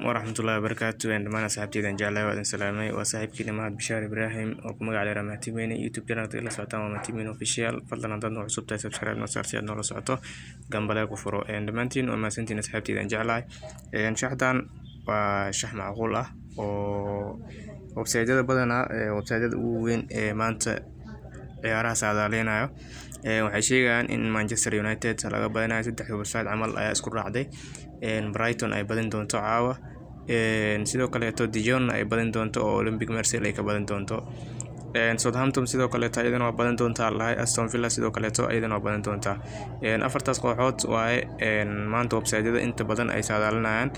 Waraxmatullaahi wabarakaatu. Dhammaan asxaabteyda aan jeclahay, waa idin salaamay. Waa saaxiibkiina Mahad Bishaar Ibraahim oo ku magac dheer Mahtimeyne. YouTube channelka ila socotaan waa Mahtimeyne Official. Fadlan haddaad noo cusub tahay, subscribe noo saar si aad noola socoto, gambaleel ku furo. Dhammaantiin waa mahadsantiin, asxaabteyda aan jeclahay. Shaxdan waa shax macquul ah oo website-yada badanaa, website-yada ugu weyn ee maanta ciyaaraha saadaaleynayo, waxay sheegayaan in Manchester United laga badinayo. Saddex website camal ayaa isku raacday. Brighton ay badin doonto caawa, sidoo kaleeto Dijon ay badin doonto oo Olympique Marseille ay ka badin doonto. Southampton sidoo kaleeto ayadana waa badin doontaa lahay. Aston Villa sidoo kaleeto ayadana waa badin doontaa. Afartaas kooxood waaye maanta website-yada inta badan ay saadaalinayaan,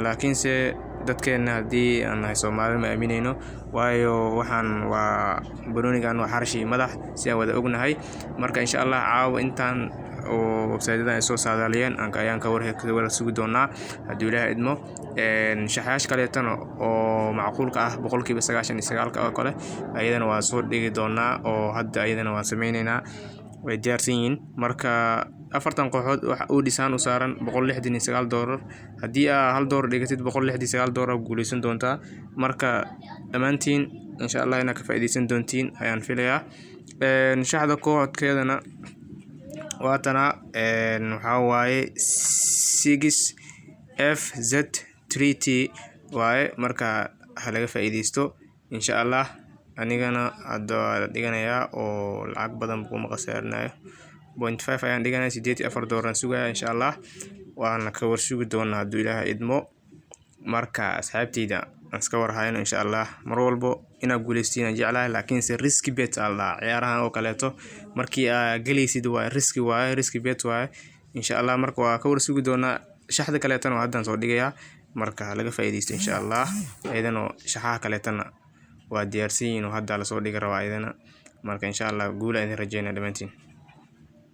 laakiinse dadkeena haddii aan nahay Soomaali ma aamineyno, waayo waxaan waa banoonigan waa xarash iyo madax, si aan wada ognahay. Marka insha Allah caawa intaan oo website-yadan ay soo saadaaliyeen ayaan ka war sugi doonaa hadduu Ilaahay idmo. Shaxyaasha kaleetana oo macquulka ah 99% oo kale ayadana waa soo dhigi doonaa, oo hadda ayadana waan sameyneynaa, way diyaarsan yihiin. Marka afartan kooxood waxa uu dhisaan u saaran $169. Haddii aa $1 dhigatid, $169 guuleysan doontaa. Marka dhammaantiin insha Allah inaad ka faa'iideysan doontiin ayaan filayaa. Shaxda koodkeedana waatana, waxaa waaye 6FZ3T waaye. Marka ha laga faa'iideysto insha Allah. Anigana hadda waa la dhiganayaa oo lacag badan kuma khasaarinayo, 0.5 ayaan dhiganaya, $84 aan sugaya insha Allah, waana ka war sugi doonaa hadduu Ilaahay idmo. Marka asxaabteyda aan iska war hayno insha Allah. Mar walbo inaad guuleystiin aan jeclahay, laakiinse risky bet aa la dhahaa ciyaarahan oo kaleeto. Markii aa galaysid waa risk waaye, risky bet waaye insha Allah. Marka waa ka war sugi doonaa. Shaxda kaleetana waa haddaan soo dhigayaa. Marka laga faa'iidaysto insha Allah. Ayadana shaxaha kaleetana waa diyaarsan yihiin oo hadda lasoo dhigi rabaa ayadana. Marka insha Allah guul aan idin rajeynaya dhammaantiin.